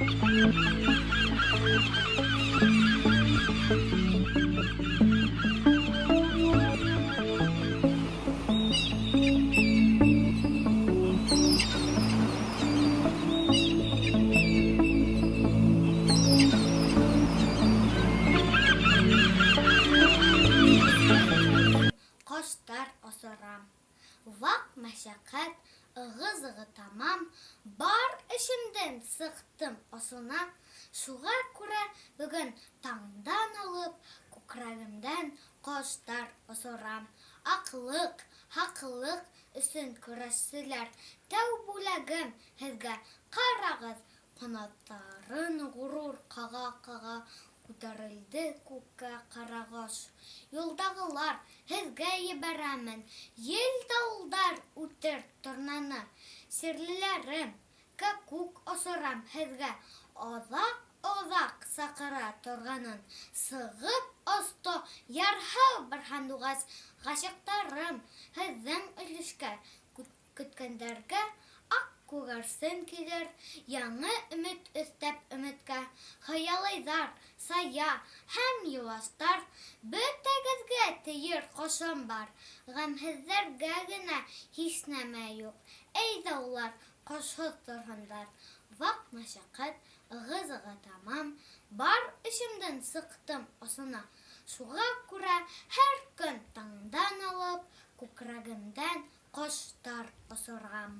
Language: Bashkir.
Ҡоштар осорам. Ваҡ мәшәҡәт, ығы-зығы тамам, Бар эшемдән сыҡтым осона. Шуға күрә бөгөн таңдан алып, Күкрәгемдән ҡоштар осорам. Аҡлыҡ, хаҡлыҡ өсөн көрәшселәр, Тәү бүләгем һеҙгә, ҡарағыҙ, Ҡанаттарын ғорур ҡаға-ҡаға Күтәрелде күккә ҡарағош. Юлдағылар, һеҙгә ебәрәмен, Ел-дауылдар үтер торнаны. Сирлеләрем, кәкүк осорам һеҙгә, Оҙаҡ-оҙаҡ саҡыра торғанын. Сығып осто ярһыу бер һандуғас, Ғашиҡтарым, һеҙҙең өлөшкә Көткәндәргә аҡ күгәрсен килер, Яңы өмөт өҫтәп өмөткә. Хыялыйҙар, сая һәм йыуаштар, Бөтәгеҙгә тейер ҡошом бар. Ғәмһеҙҙәргә генә һис нәмә юҡ, Әйҙә улар ҡошһоҙ торһондар. Ваҡ мәшәҡәт, ығы-зығы тамам, Бар эшемдән сыҡтым осона. Шуға күрә һәр көн таңдан алып, Күкрәгемдән Ҡоштар осорам.